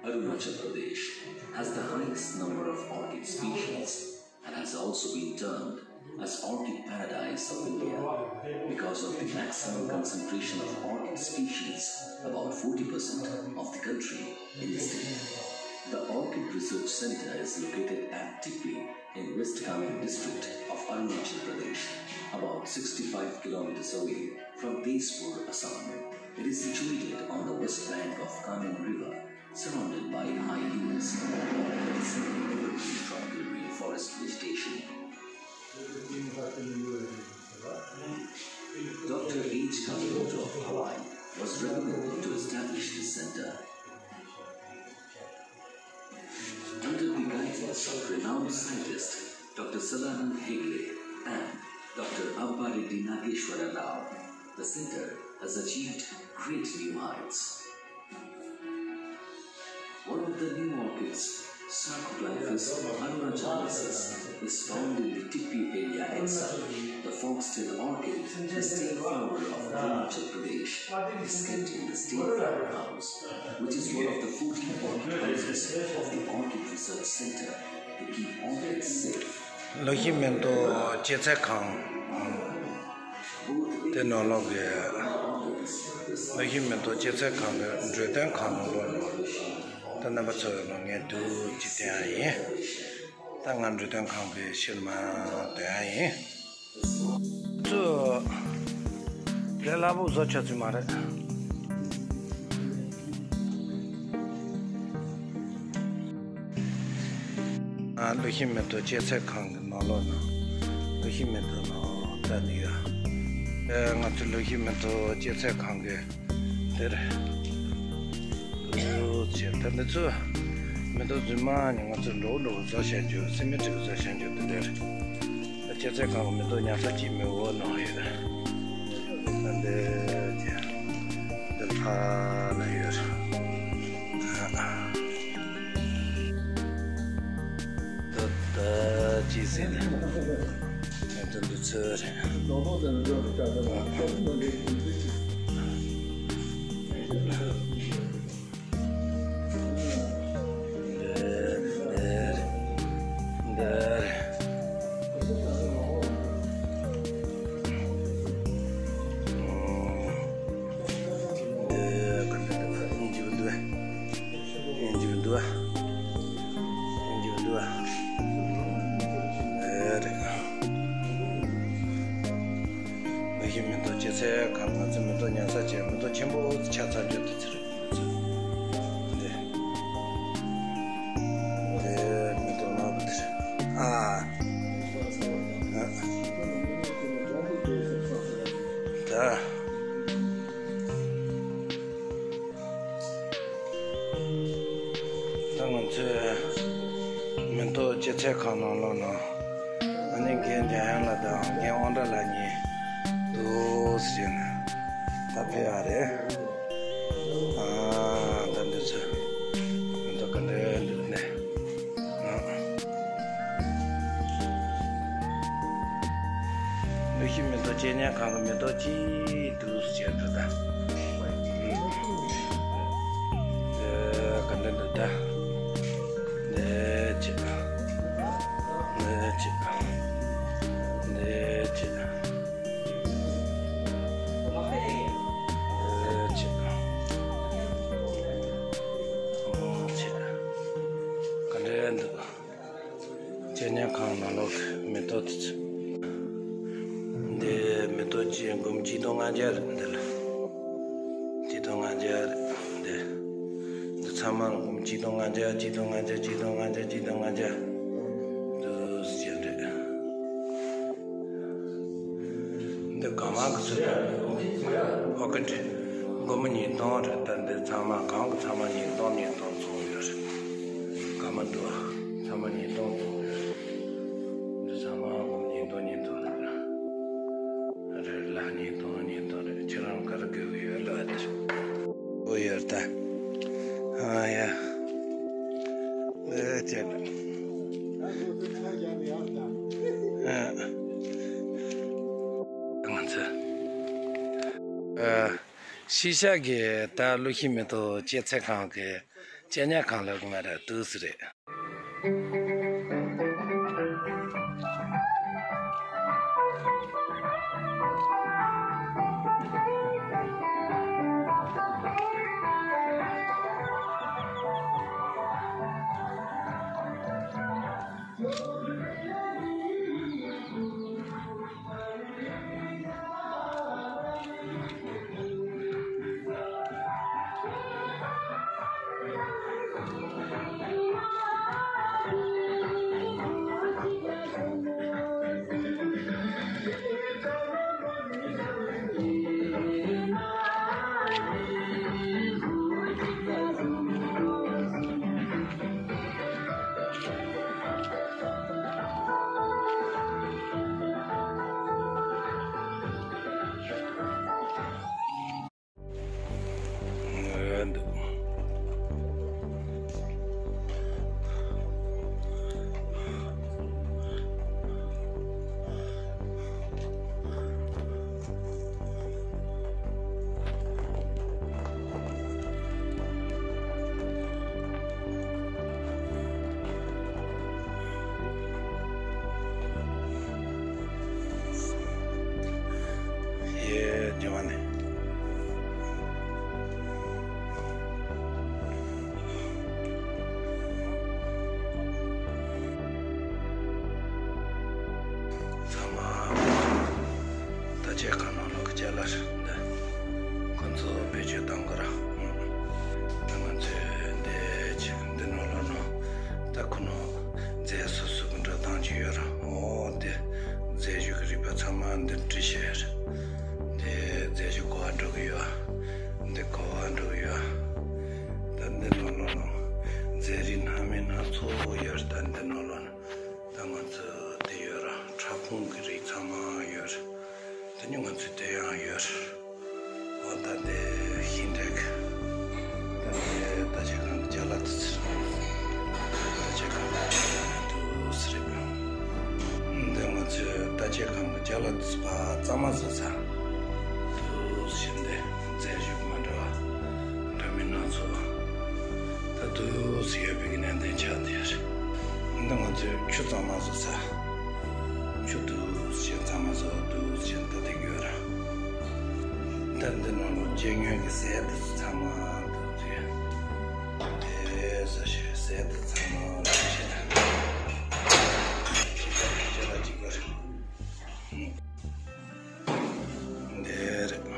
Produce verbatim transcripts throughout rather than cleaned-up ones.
Arunachal Pradesh has the highest number of orchid species and has also been termed as orchid paradise of India because of the maximum concentration of orchid species, about forty percent of the country, in the state. The Orchid Research Center is located at Tippi in West Kameng district of Arunachal Pradesh, about sixty-five kilometers away from Tezpur, Assam. It is situated on the west bank of Kameng River, surrounded by high hills, covered with evergreen tropical rainforest vegetation. Doctor H. Kanemoto of Hawaii was recommended to establish this center. Under the guidance of renowned scientist Doctor Sadhanand Hegde and Doctor Abbareddy Nageshwara Rao, the center has achieved great new heights. One of the new orchids, Sarcoglyphis arunachalesis, is found in the Tippi area itself. The foxtail orchid, the state flower of Arunachal Pradesh, is kept in the state flower house, which is one of the fourteen orchid houses of the Orchid Research Center to keep orchids safe. ལོ་ཤི་མེ་ཏོག་སྐྱེད་ཚལ་ཁང་དེ་ནང་ལོགས་ཀྱི་ལོ་ཤི་མེ་ཏོག་སྐྱེད་ཚལ་ཁང་གི་འགྲོས་སྟོན་ཁང་ནང་ལོགས་ལ་ད་རྣམ་པ་ཚོ་ལ་ངས་འདུག་ཅིག་སྟོན་ཡ་ཡིན། ད་ང་འགྲོས་སྟོན་ཁང་གི་ཕྱིར་མ་སྟོན་ཡ་ཡིན། ཚུ་ལས་སླ་པོ་བཟོ་ཆོག་ཚུལ་མ་རེད། ཨ། ལོ་ཤི་མེ་ཏོག་སྐྱེད་ཚལ་ཁང་གི་ནང་ལོགས་ནང་ལོ་ཤི་མེ་ཏོག་ནང་ལྟ་ནི་ཡོད། ཨེ། ང་ཚོ་ལོ་ཤི་མེ་ཏོག་སྐྱེད་ཚལ་ཁང་གི་དེར་འུ་ཚོ་མེ་ཏོག་རྫུན་མ་ནི་ང་ཚོ་འགྲོ་འགྲོ་བཟོ་བྱ་རྒྱུ་སེ་མི་ཊིག་བཟོ་བྱ་རྒྱུ་དེ་དེར། སྐྱེད་ཚལ་ཁང་གི་མེ་ཏོག་ཉར་ས་གཅིག་མི་འོ་ནང་ཡོད། ད་འདི་ཅི་འདིར་ཕ་ལ་ཡོད། ད་ད་ཅི་ཟེར་ད་འདི་ཚོ་རེད། ལོ་ཤི་མེ་ཏོག་སྐྱེད་ཚལ་ཁང་། ང་ཚོ་མེ་ཏོག་ཉར་ས་བྱས། མེ་ཏོག་ཆེན་པོ་ཆགས་ཚར་རྒྱུ་དེ་ཚོ་རེད། འདི། འདི་མེ་ཏོག་དམར་པོ་དེ་རེད། ཨ། ཨ། ད། ད་ང་ཚོས་མེ་ཏོག་སྐྱེད་ཚལ་ཁང་ནང་ལོགས་ནང་ཨ་ནི་རྒན་འཇམ་དབྱངས་ལགས་དང་རྒན་དབང་གྲགས་ལགས་གཉིས་འདུག་ཟེར་ནས་ད་ཕེབས་ཡག་རེད། ཨ། ད་འདི་ཚོ་མེ་ཏོག་ག་འདྲ་འདུག་ནས། ཨ། ལོ་ཤི་མེ་ཏོག་སྐྱེ་ཉར་ཁང་གི་མེ་ཏོག་ཅིག་འདུག་ཟེར་འདུག་ད། ཨེ། ག་འདྲ་འདུག་ད། འདི་ཅིག་འདི་ཅིག་འདི་ཅིག་འདི་ཅིག་འོ་ཅིག་ག་འདྲ་འདུག་སྐྱེ་ཉར་ཁང་ནང་ལོགས་ཀྱི་མེ་ཏོག་དེ་ཚོ། འདི་མེ་ཏོག་ཅིག་འབུམ་གཅིག་སྟོང་ལྔ་བརྒྱ་རེད། འདི་ལ་གཅིག་སྟོང་ལྔ་བརྒྱ་རེད། འདི་འདི་ཚང་མ་ལ་འབུམ་གཅིག་སྟོང་ལྔ་བརྒྱ། གཅིག་སྟོང་ལྔ་བརྒྱ། གཅིག་སྟོང་ལྔ་བརྒྱ། གཅིག་སྟོང་ལྔ་བརྒྱ། འདུག་ཟེར་རེད། འདི་གང་མང་གི་ཚོད་དང་། ཨོ་ཀི་འདྲ། སྒོར་མོ་ཉིས་སྟོང་རེད། ད་འདི་ཚང་མ་གང་གི་ཚང་མ་ཉིས་སྟོང་ཉིས་སྟོང་བཙོང་ཡོད་རེད། གང་མང་འདུག་ཨ། ཚང་མ་ཉིས་སྟོང་བཙོང་ཡོད་རེད། འདི་ཚང་མ་སྒོར་མོ་ཉིས་སྟོང་ཉིས་སྟོང་རེད། རེད་ལ། ཉིས་སྟོང་ཉིས་སྟོང་རེད། ཁྱེད་རང་ག་རེ་དགོས་ཀྱི་ཡོད་ལབ་དེར། ཨོ་ཡོད་ད། ཨ་ཡ། ཨེ་ཅེ། ཨ། ང་ཚོ། ཨ། ཤི་ཤ་གི་ད་ལོ་ཤི་མེ་ཏོག་སྐྱེད་ཚལ་ཁང་གི་ ཅ་ཉ་གང་ལ་གི་མ་ར་ཏུས་རེད། འདུག་ཡེ་ཉེ་བ་ནས། ཚང་མ་ད་ཆས་ཁང་ནང་ལོག་གི་ཅ་ལག་འདི་ཁོ་ཚོ་བེད་སྤྱོད་གཏང་གི་ར། ད་ང་ཚོས་འདི་ཆ་འདི་ནང་ལོག་ནང་ད་ཁོ་ནང་རྫས་སོ་སོ་གི་འགྲོ་སྟངས་ཅིག་ཡོད་ར། འོ་འདི་རྫས་ཆུ་གི་རིགས་པ་ཚང་མ་འདི་བྲིས་བཞག་ཡོད་ར། འདི་རྫས་ཆུ་ག་པར་འགྲོ་གི་ཡོད། འདི་ག་པར་འགྲོ་གི་ཡོད། ད་འདི་ནང་ལོགས་ནང་རྫས་རིགས་སྣ་མིན་སྣ་ཚོགས་ཡོད་རེད། ད་འདི་ནང་ལོགས་ནང་ད་ང་ཚོ་འདི་ཡོད་ར། ཕྲ་ཕུང་གི་རིགས་ཚང་མ་ཡོད་རེད། དེ་ནི་ང་ཚོ་དེ་ཡང་ཡོད་རེད། འོ་ད་འདི་ཤིང་འབྲས་གི་ད་འདི་ད་ཆས་ཁང་གི་ཅ་ལག་དེ་ཚོ་རེད། ད་ཆས་ཁང་གི་ཅ་ལག་དེ་ཚོ་རེད། འདི་ང་ཚོའི་ད་ཆས་ཁང་གི་ཅ་ལག་དེ་ཚོ་ཕར་གཙང་མ་བཟོ་ས། དུ་ཞིག་འདི་རྫས་ཆུ་མ་འདྲ་བ་འདྲ་མིན་སྣ་ཚོགས། ད་དུས་ཡོད་པའི་གི་ནན་ཏན་ཆགས་འདི་རེད། འདི་ང་ཚོས་ཆུ་གཙང་མ་བཟོ་ས། ཆུ་དུས་ཆེན་ཚང་མ་བཟོ་དུས་ཆེན་ད་དེ་གི་ཡོད་ར། ད་འདི་ནང་ལོགས་སྐྱེ་དངོས་ཀྱི་ཟས་དེ་ཚོ་ཚང་མ་འདུག་དུས། དེ་ཟ་ཞིག་ཟས་དེ་ཚང་མ་འདུག་ཞེ་ན། ཅི་ལ་ཅི་ག་རེད། འདི་རེད།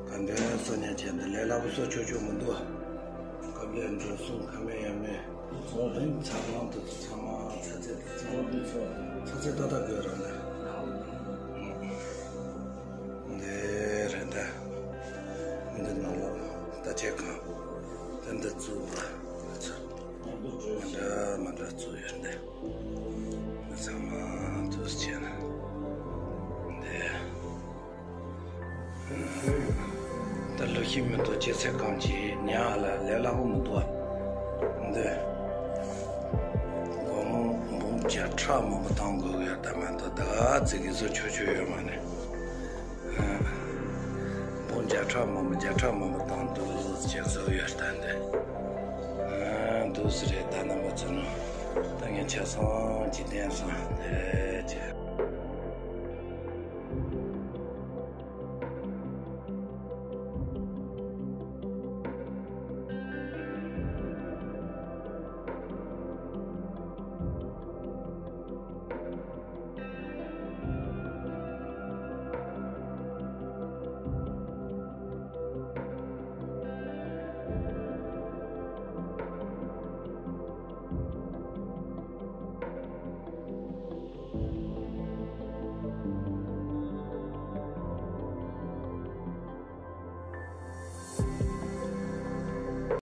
ག་འདྲ་སོ་ཉལ་བྱས་འདི་ལས་སླ་པོ་བཟོ་ཆོག་ཆོག་མི་འདུག་སྐབས་ལས་འགྲོ་སོང་ཁ་མེད་ཡ་མེད། ཚོང་རིན་ཚ་གླང་དུ་ཚང་མ་ཚ་ཚད་དུ་ཚང་མ་ཚ་ཚད་ཏག་ཏག་དགོས་ར་ན། འདི་རེད་ད། འདི་ནང་ལོགས་ད་ཆས་ཁང་། ད་འདི་བཙུགས་པ། ང་ཚོ་མ་འདྲ་མ་འདྲ་བཙུགས་ཡོད་འདི། ང་ཚང་མ་དུས་ཆེན་འདི། ད་ལོ་ཤི་མི་འདུག་སྐྱེ་ཚེ་གང་ཅི་ཉག་ལ་ལས་སླ་པོ་མི་འདུག་ཨ། འདི་སྒོར་མོ་འབུམ་བརྒྱ་ཕྲག་མང་པོ་བཏང་དགོས་ཡོད་ད་མ་གཏོགས་ད་ཙི་གི་བཟོ་ཆོག་ཆོག་ཡོད་མ་རེད། འབུམ་བརྒྱ་ཕྲག་མང་པོ་བརྒྱ་ཕྲག་མང་པོ་བཏང་འདུག་ཅེས་བཟོ་ཡོད་ད་འདི། འདུག་སེ་རེད་ད་རྣམ་པ་ཚོ་ནང་ད་ངས་ཆ་ཚང་ཅི་བསྟན་སོང་དེ་བྱས།